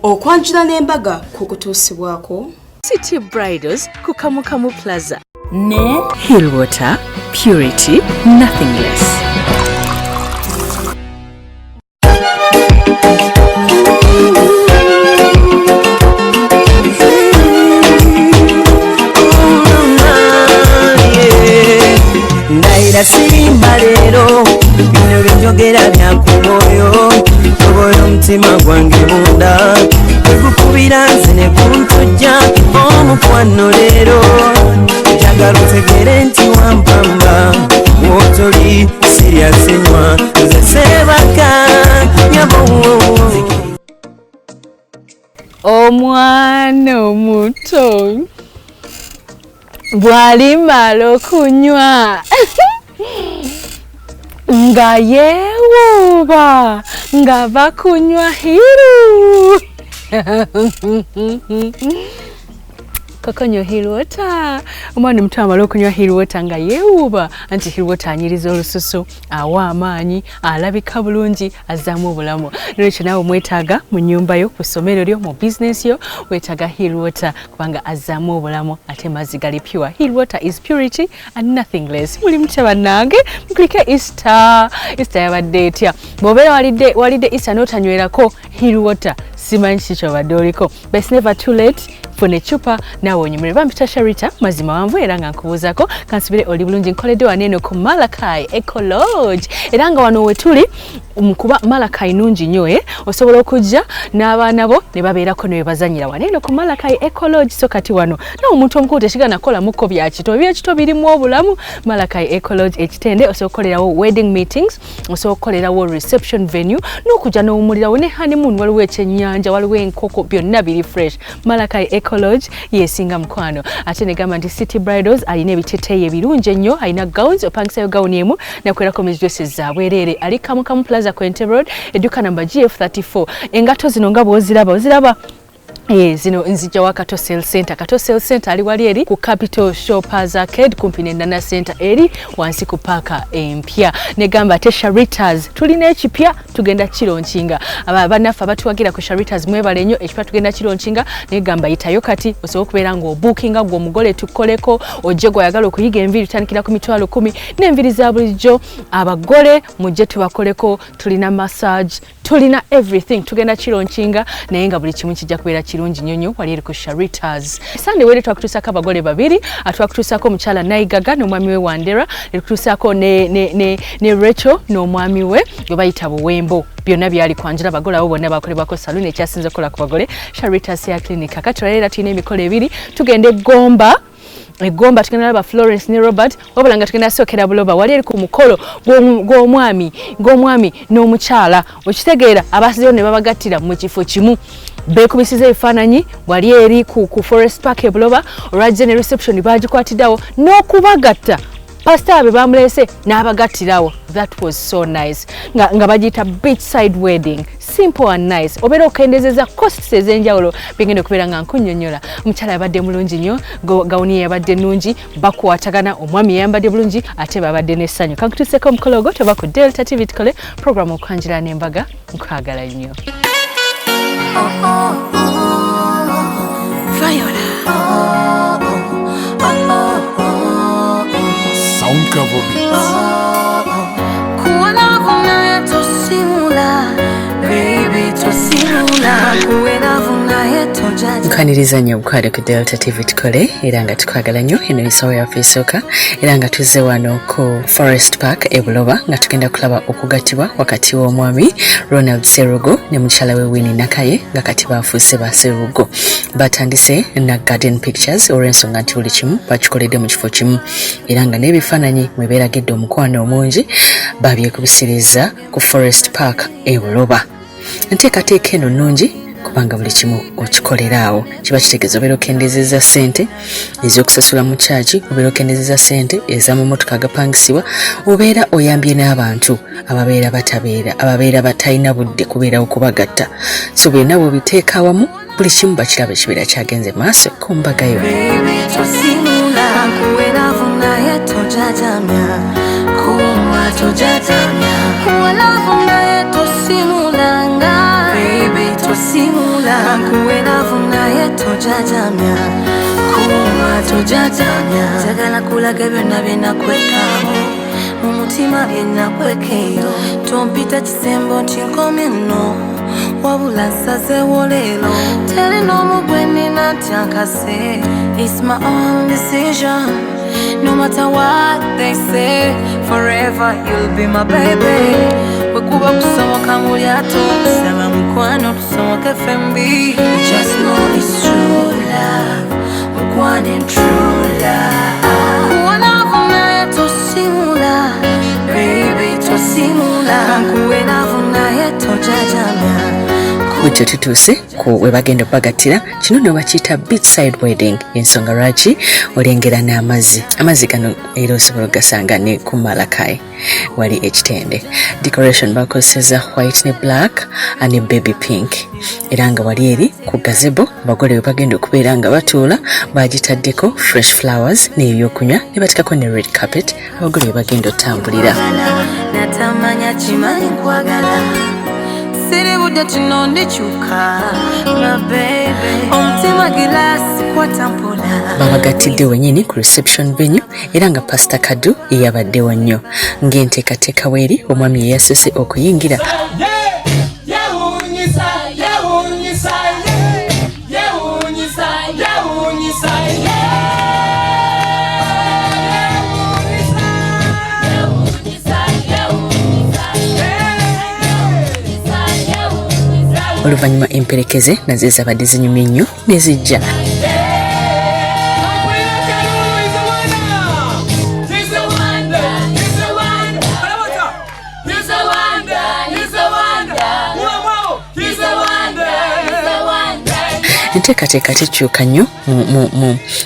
Okwanjula n'embaga kukutuusibwako City Bridals ku Kamukamu Plaza ne Hillwater, purity, nothing less. Ndayira sirimba leero, bino byenjogera bya ku mwoyo. Tobola omutima gwange munda, tegukubira nze ne guntujja. Omukwano leero njagala otegere nti wampamba, wotoli sirya sinywa, nze sebaka nyabo. Omwana omuto bw'alimala okunywa nga yeewuuba nga bakunywa Hiru kakonyo Hill Water. Omwana omuto amala okunywa Hill Water nga yeewuuba, anti Hill Water anyiriza olususu, awa amaanyi, alabika bulungi, azzaamu obulamu. Nolwekyo naawe omwetaaga mu nnyumba yo, ku ssomero lyo, mu bizinesi yo, weetaaga Hill Water kubanga azzaamu obulamu ate mazzi gali pure. Hill Water is purity and nothing less. Muli mutya bannange? Mukulike Easter. Easter yabadde etya? Bw'obeera walidde Easter n'otanywerako Hill Water, simanyi ki ky'obadde oliko, but it's never too late. Funa eccupa naawe onyumire. Bampita Sharita mazima wanvu era nga nkubuuzaako kansubire oli bulungi. Nkoledde wano eno ku Malachi Eco Lodge era nga wano wetuli mukuba Malachi nungi nnyo, osobola okujja n'abaana bo ne babeerako ne bazanyira wano eno ku Malachi Eco Lodge. So kati wano nawe omuntu omukulu tekigana kukolamuko byakito, ebyekito birimu obulamu. Malachi Eco Lodge ekitende osobola okukolerawo wedding meetings, osobola okukolerawo reception venue n'okujja n'owumulirawo ne honeymoon. Waliwo ekyennyanja, waliwo enkoko, byonna biri fresh. Malachi Eco Lodge yesinga mukwano. Ate negamba nti City Bridals alina ebiteteeyi ebirungi ennyo, alina gowns, opangisayo gawuni emu nakwerako dresses zabwereere. Ali Kamukamu Plaza, Kwente Road, edduka namba GF34. Engatto zino nga bw'oziraba, oziraba zino nzijja wa Kato Sales Center. Kato Sales Center ali wali eri ku Capital Shoppers Arcade kumpi ne Nana Center eri wansi ku paaka empya. Negamba ate Sharitas tulina ekipya tugenda kilaunchinga. Aba bannaffe abatuwagira ku Sharitas mwebale nnyo, ekipya tugenda kilaunchinga. Negamba yitayo kati osobola okubeera ng'obookinga gwe omugole tukoleko, ojje gw'oyagala okuyiga enviiri tutandikira ku 100,000 n'enviiri za bulijjo. Abagole mujje tubakoleko, tulina massage, tulina everything, tugenda kilaunchinga naye nga buli kimu kijja kubeera kirungi nnyo nnyo wali eri ku Sharitas. Sande weri twakutuusako abagole babiri, twakutuusako omukyala Naigaga n'omwami we Wandera, ne tukutuusako ne Rachel n'omwami we gwe bayita Buwembo. Byonna byali kwanjula abagole abo bonna bakolebwako saloon ekyasinze okukola ku bagole, Sharitas ya clinic. Kakati olwaleero tulina emikolo ebiri, tugenda eggomba egomba tugenda laba Florence ne Robert, wabula nga tugenda sookera Buloba wali eri ku mukolo gw'omwami n'omukyala. Okitegeera, abasizeyo ne babagattira mu kifo kimu, beekubisiza ebifaananyi wali eri ku Forest Park e Buloba. Olwajje ne reception bagikwatiddeawo n'okubagatta, pasita be bamuleese n'abagattirawo. That was so nice. Nga bagiyita beach side wedding, simple and nice. Obeera okendezeza costs ez'enjawulo bigenda okubeera nga nkunnyonnyola. Omukyala yabadde mulungi nnyo, gawuni ye yabadde nnungi, bakwatagana, omwami yayambadde bulungi ate babadde n'essanyu. Kankutuuseko omukolo ogwo toba ku Delta TV tukole program okwanjula n'embaga. Nkwagala nnyo. Viola. Sound Cover Beats. Kuwalavu naye tosimula, baby, tosimula kuwelavu naye tojaja. Nkwaniriza nnyo obukwale ku Delta TV tukole era nga tukwagala nnyo. Eno ensawo yaffe esooka era nga tuzze wano ku Forest Park e Buloba nga tugenda kulaba okugattibwa wakati w'omwami Ronald Serugo ne mukyala we Winnie Nakaye nga kati bafuuse ba Serugo. Batandise na garden pictures olw'ensonga nti buli kimu bakikoledde mu kifo kimu era nga n'ebifaananyi mwe beeragidde omukwano omungi babyekubisiriza ku Forest Park e Buloba. Enteekateeka eno nnungi kubanga buli kimu okikolera awo, kiba kitegeeza obeera okendezeza ssente ez'okusasula mu kyaki, obeera okendezeza ssente ez'amamotoka agapangisibwa, obeera oyambye n'abantu ababeera batabeera ababeera batalina budde kubeerawo kubagatta. So byonna bw'obiteeka awamu buli kimu bakiraba ekibeera kyagenze maaso ku mbaga yo. Baby, tosimula kuwelavu naye tojajamya kuwa tojajamya kuwelavu naye tosimulanga. Baby. tosimula Nkuwe love naye tojajamya Kuma tojajamya Njagala kulaga byonna bye nakwekamu Mu mutima bye nakwekeyo Tompita kisembo nti nkomye nno Wabula nsazeewo leero Teri n'omu gwe nnina nti ankase It's my own decision No matter what they say Forever you'll be my baby Wekuba kusomoka mu lyato Kusaba mukwano tusomoke ffembi Just know it's true love Mukwano true love Kuwa love naye tosimula Baby tosimula Nkuwe love naye tojajamya Bwetyo tutuuse ku we bagenda okubagattira. Kino nno bakiyita beachside wedding. Ensonga lwaki olengera n'amazzi. Amazzi gano era osobola okugasanga ne ku Malakai wali ekitende. Decoration bakozesezza white ne black ne baby pink. Era nga wali eri ku gazebo abagole we bagenda okubeera nga batuula bagitaddeko fresh flowers n'ebyokunywa ne bateekako ne red carpet abagole we bagenda otambulira. Natamanya kimanyi nkwagala Siri budde kino ndikyuka My baby Omutima gilasi kwata mpola Babagattidde wennyini ku reception venue era nga Pastor Kadu yeyabaddewo nnyo. Ng'enteekateeka weeri omwami ye yasoose okuyingira. Oluvannyuma emperekeze nazo zabadde zinyumye nnyo ne zijja. Enteekateeka tekyuka nnyo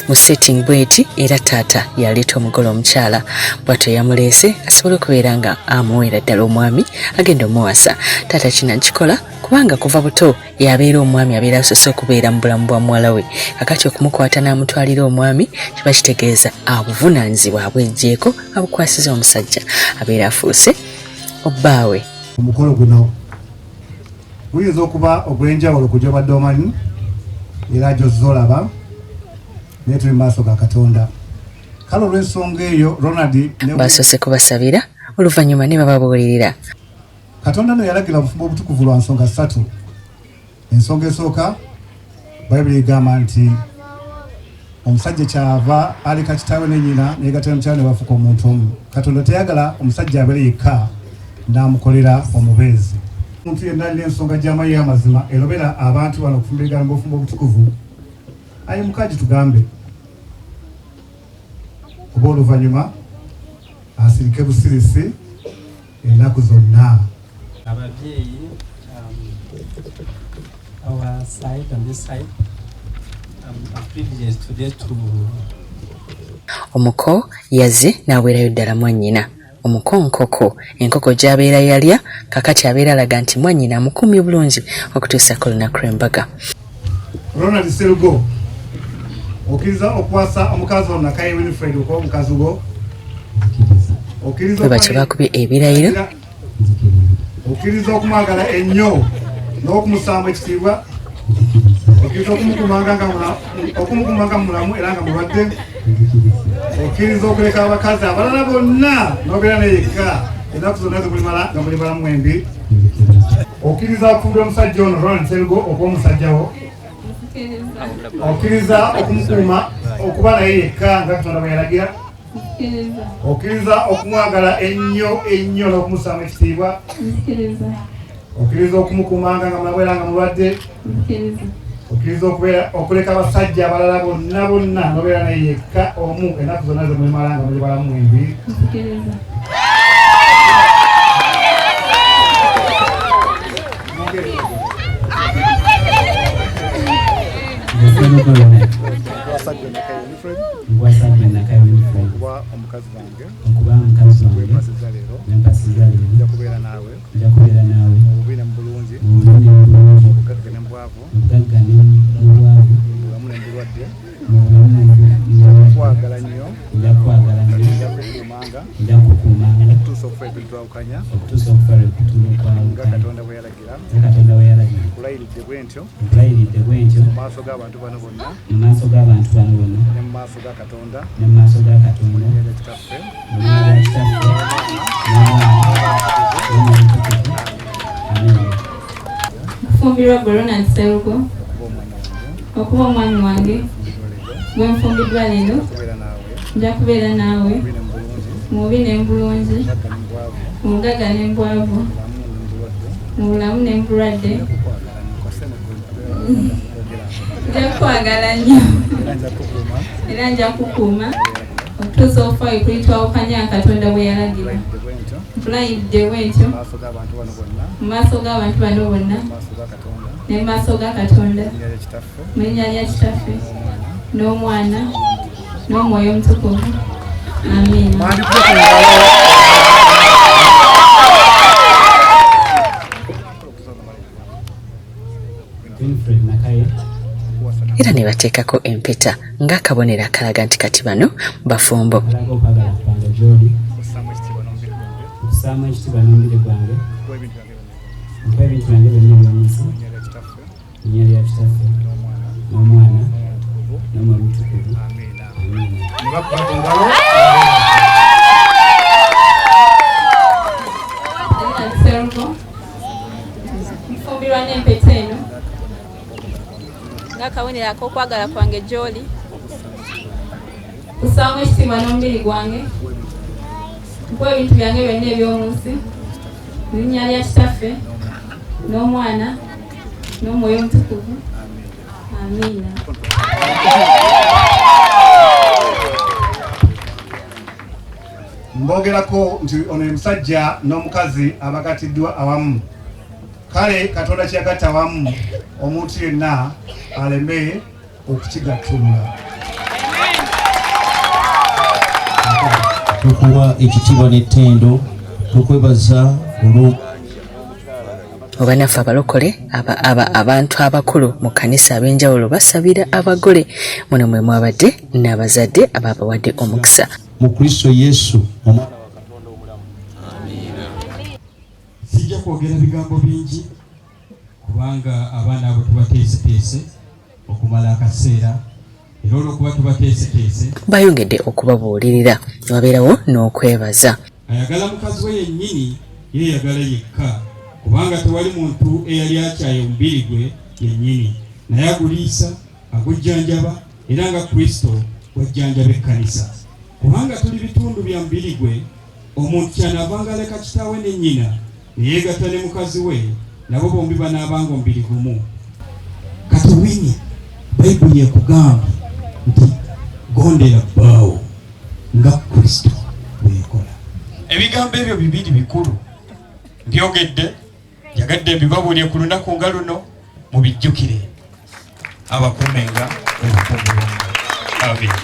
mu setting bw'eti era taata yaleeta omugole omukyala bw'atyo yamuleese asobole okubeera nga amuweera ddala omwami agenda omuwasa. Taata kino akikola kubanga kuva buto yabeera omwami abeera asoose okubeera mu bulamu bwa muwala we. Kakati okumukwata n'amutwalira omwami kiba kitegeeza abuvunaanyizibwa abweggyeko abukwasiza omusajja abeera afuuse obbaawe. Omukolo guno guyinza okuba ogw'enjawulo ku gy'obadde omanyi era gy'ozze olaba naye tuli mu maaso ga Katonda. Kale olw'ensonga eyo Ronald ne Basoose kubasabira oluvannyuma ne bababuulirira. Katonda nno yalagira obufumbo obutukuvu lwa nsonga ssatu. Ensonga esooka, Bayibuli egamba nti omusajja kyava aleka kitaawe ne nnyina neyegatta mukyala ne bafuuka omuntu omu. Katonda teyagala omusajja abeere yekka n'amukolera omubeezi. Omuntu yenna alina ensonga gy'amanyi ey'amazima erobera abantu bano okufumbirigana mu bufumbo obutukuvu, aye mukaji tugambe oba oluvannyuma asirike busirisi ennaku zonna. Ababyeyi, our side on this side, I'm privileged today to Omuko yazze n'aweerayo ddala mwannyina. Omuko nkoko, enkoko gy'abeera yalya kakati abeera alaga nti mwannyina amukuumye bulungi okutuusa ku lunaku lw'embaga. Ronald Serugo, okkiriza okuwasa omukazi ono Nakaye Winifred okuba omukazi wo? Okkiriza Bwe batyo bakubye ebirayiro. Okkiriza okumwagala ennyo n'okumussaamu ekitiibwa? Okkiriza okumukuumanga mulamu era nga mulwadde? Okkiriza okuleka abakazi abalala bonna n'obeera naye yekka ennaku zonna ze mulimala nga muli balamu mwembi? Okkiriza okufumbira omusajja ono Ronald Serugo okuba omusajja wo? Okkiriza okumukuuma okuba naye yekka nga Katonda bwe yalagira? Okkiriza okumwagala ennyo ennyo n'okumussaamu ekitiibwa? Okkiriza okumukuumanga nga mulamu era nga mulwadde? Okkiriza okuleka abasajja abalala bonna bonna n'obeera naye yekka omu ennaku zonna ze mulimala nga muli balamu mwembi? Nkwasa Nakaye Winifred okuba omukazi wange okuba mukazi wange gwempasizza leero gwempasizza leero nja kubeera naawe nja kubeera naawe mu bubi ne mu bulungi mu bubi ne mu bulungi mu bugagga ne mu bwavu mu bugagga ne mu bwavu mu bulamu ne mu bulwadde mu bulamu ne mu bulwadde nkwagala nnyo nja kukwagala nnyo nja kukuumanga nja kukuumanga okutuusa okufa lwe kulitwawukanya okutuusa okufa lwe nga kulitwawukanya Katonda bwe yalagira nga Katonda bwe yalagira. Nkulayira Nkulayiridde bwe ntyo. Nkulayiridde bwe ntyo. Mu maaso g'abantu bano bonna. Mu maaso g'abantu bano bonna. Ne mu maaso ga Katonda. Ne mu maaso ga Katonda. Mu linnya lya Kitaffe. Mu linnya lya Kitaffe. N'Omwana. N'Omwoyo Omutukuvu. Amiina. Nfumbirwa gwe Ronald Sserugo. Okuba omwami wange. Gwe nfumbiddwa leero. Nja kubeera naawe. Mu bubi ne mu bulungi. Mu bugagga ne mu bwavu. Mu bulamu ne mu bulwadde. Nja kukwagala nnyo. Era nja kukuuma. Okutuusa okufa we kulitwawukanya Katonda bwe yalagira. Nkulayidde bwe ntyo. Mu maaso g'abantu bano bonna. Ne mu maaso ga Katonda. Mu linnya lya Kitaffe. N'Omwana. N'Omwoyo Omutukuvu. Amiina. Era ne bateekako empeta ng'akabonero akalaga nti kati bano bafumbo. Okwagala kwange gy'oli. Nkussaamu ekitiibwa n'omubiri gwange. Nkuwa ebintu byange byonna eby'omu nsi. Mu linnya lya Kitaffe. N'Omwana. N'Omwoyo Omutukuvu. Amiina. Nfumbirwa n'empeta eno ng'akabonero ak'okwagala kwange gy'oli. Nkussaamu ekitiibwa n'omubiri gwange. Nkuwa ebintu byange byonna eby'omu nsi. Mu linnya lya Kitaffe. N'Omwana. N'Omwoyo Omutukuvu. Amiina. Mbogerako nti ono omusajja n'omukazi abagatiddwa awamu. Kale Katonda kyeyagatta awamu omuntu yenna aleme okukigattulula. Tukuwa ekitiibwa n'ettendo, tukwebaza olwo. Obanaffe abalokole abantu abakulu mu kkanisa ab'enjawulo basabira abagole. Muno mwe mwabadde n'abazadde ababawadde omukisa. Mu Kristo Yesu omwana wa Katonda omulamu. Amiina. Sijja kwogera bigambo bingi kubanga abaana abo tubateeseteese okumala akaseera era olw'okuba tubateeseteese bayongedde okubabuulirira ne wabeerawo n'okwebaza. Ayagala mukazi we yennyini yeeyagala yekka kubanga tewali muntu eyali akyaye omubiri gwe yennyini naye aguliisa agujjanjaba era nga Kristo bw'ajjanjaba ekkanisa. Kubanga tuli bitundu bya mubiri gwe, omuntu kyanaavanga aleka kitaawe ne nnyina ne yeegatta ne mukazi we, nabo bombi banaabanga omubiri gumu. Kati Winnie, Bayibuli ekugambye nti gondera bbaawo nga Kristo bwe yakola. Ebigambo ebyo bibiri bikulu mbyogedde, njagadde mbibabuulire ku lunaku nga luno mubijjukire, abakuumenga obukuumi bwammwe. Amiina.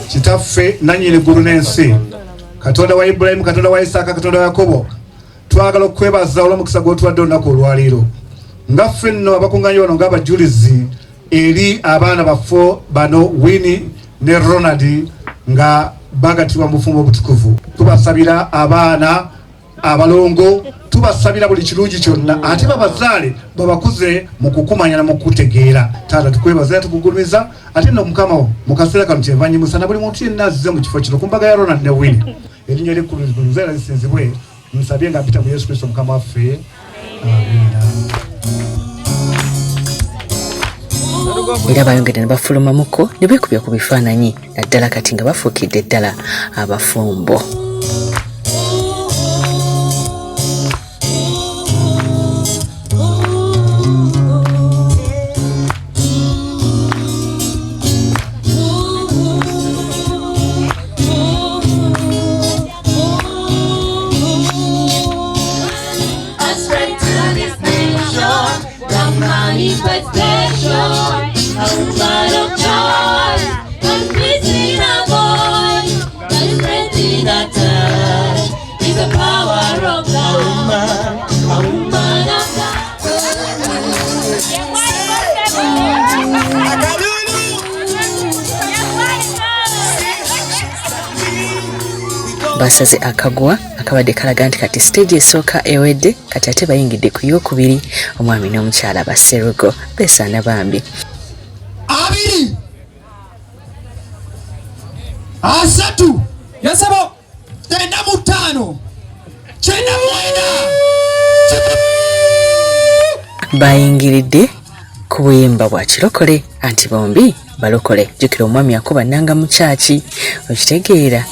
Kitaffe nannyini ggulu n'ensi, Katonda wa Ibulayimu, Katonda wa Isaaka, Katonda wa Yakobo, twagala okukwebaza olw'omukisa gw'otuwadde olunaku olwaleero. Nga ffe nno abakuŋŋaanye wano ng'abajulizi eri abaana baffe bano Winnie ne Ronald nga bagattibwa mu bufumbo obutukuvu. Tubasabira abaana abalongo, tubasabira buli kirungi kyonna, ate babazaale babakuze mu kukumanya na mu kutegeera. Taata tukwebaza era tukugulumiza, ate nno Mukama wo mu kaseera kano kyenva nnyimusa na buli muntu yenna azze mu kifo kino ku mbaga ya Ronald ne Winnie. Erinnya ly'ekkulu ligulumize era lisinzibwe, nsabye nga mpita mu Yesu Kristo Mukama waffe. Amiina. Era bayongedde ne bafulumamuko ne beekubya ku bifaananyi naddala kati nga bafuukidde ddala abafumbo. Basaze akaguwa akabadde kalaga nti kati stage esooka ewedde, kati ate bayingidde ku yokubiri. Omwami n'omukyala ba Sserugo beesaana bambi. 2 3 yasebo 95 94 Bayingiridde ku buyimba bwa kirokole, anti bombi balokole. Jjukira omwami akuba nnanga mu kyaki, okitegeera.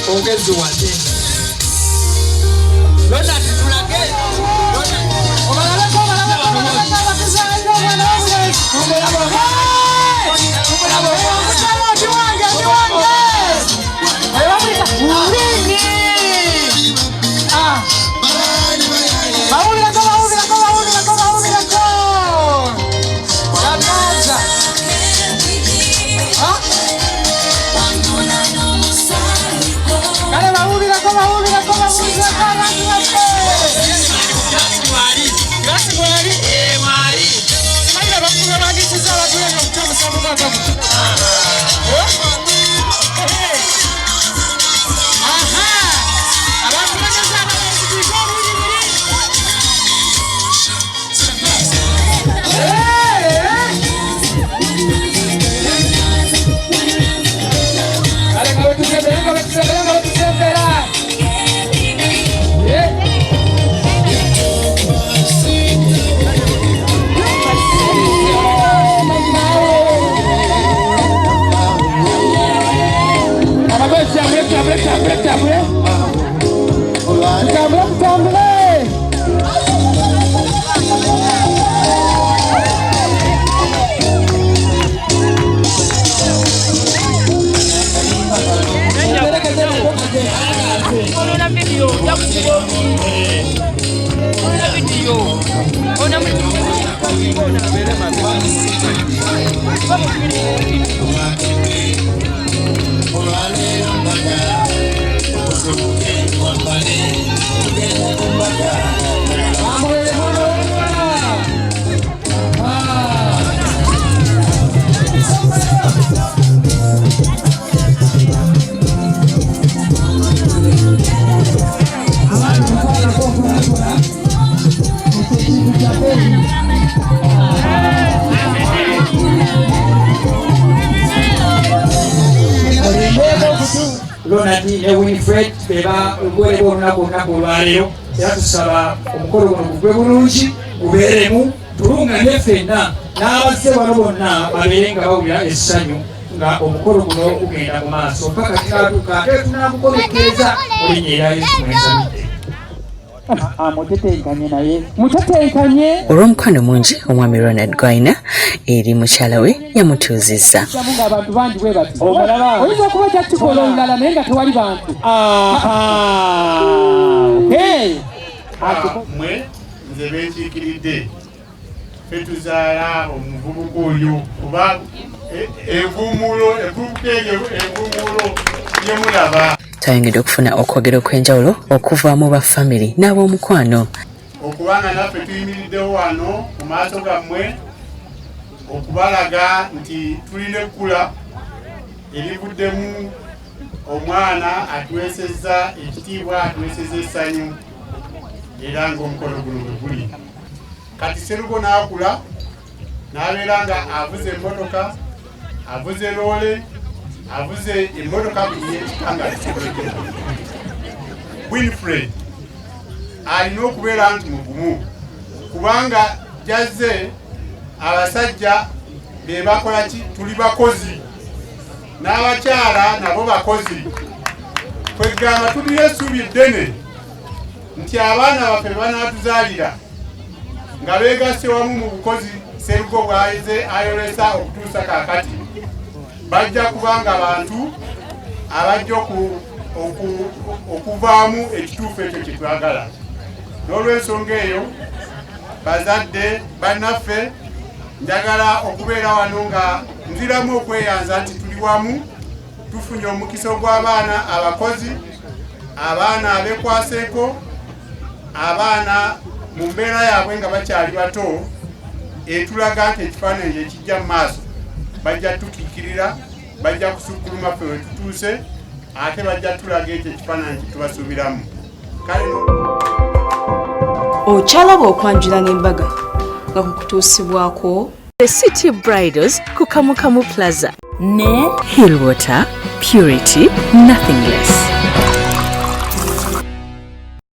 Ogezi wadde Ronald tulage obalaleko Ronald ne Winifred beba ogwolebwa olunaku olunaku olwaleero, era tusaba omukolo guno gugwe bulungi, gubeeremu tulungamye ffenna n'abazze wano bonna babeere nga bawulira essanyu nga omukolo guno gugenda mu maaso mpaka tunaatuuka ate tunaagukomekkereza mu linnya erya Yesu mwensabidde. Mutetenkanye naye mutetenkanye. Olw'omukwano mungi omwami Ronald gw'alina eri mukyala we yamutuuzizza. Abantu bangi bwe bati oyinza okuba kyakikola olulala naye nga tewali bantu. Mmwe nze beekiikiridde ffe tuzaala omuvubuka oyo kuba envumuulo envubuka eyo envumuulo gyemulaba. Twayongedde okufuna okwogera okw'enjawulo okuva mu ba famire n'ab'omukwano. Okubanga naffe tuyimiriddewo wano mu maaso gammwe okubalaga nti tulina ekkula erivuddemu omwana atuweesezza ekitiibwa, atuweesezza essanyu, era ng'omukono guno bwe guli. Kati Sserugo n'akula n'abeera nga avuze emmotoka, avuze loole, avuze emmotoka buli y'ekika nga akisoboledde. Winfred alina okubeera nti mugumu kubanga jazze abasajja be bakola ki, tuli bakozi n'abakyala nabo bakozi. Kwegamba tulina essuubi ddene nti abaana baffe banaatuzaalira nga beegasse wamu mu bukozi Sserugo bw'ayeze ayolesa okutuusa kaakati, bajja kubanga bantu abajja okuvaamu ekituufu ekyo kye twagala. N'olw'ensonga eyo bazadde bannaffe, njagala okubeera wano nga nziramu okweyanza nti tuli wamu, tufunye omukisa ogw'abaana abakozi, abaana abekwaseeko, abaana Mu mbeera yaabwe nga bakyali bato etulaga nti ekifaananyi ekijja mu maaso bajja tukiikirira, bajja kusukkuluma ffe we tutuuse, ate bajja tulaga ekyo ekifaananyi kyetubasuubiramu. Kale Okyalaba okwanjula n'embaga nga kukutuusibwako The City Bridals ku Kamukamu Plaza ne Hill Water, purity, nothing less.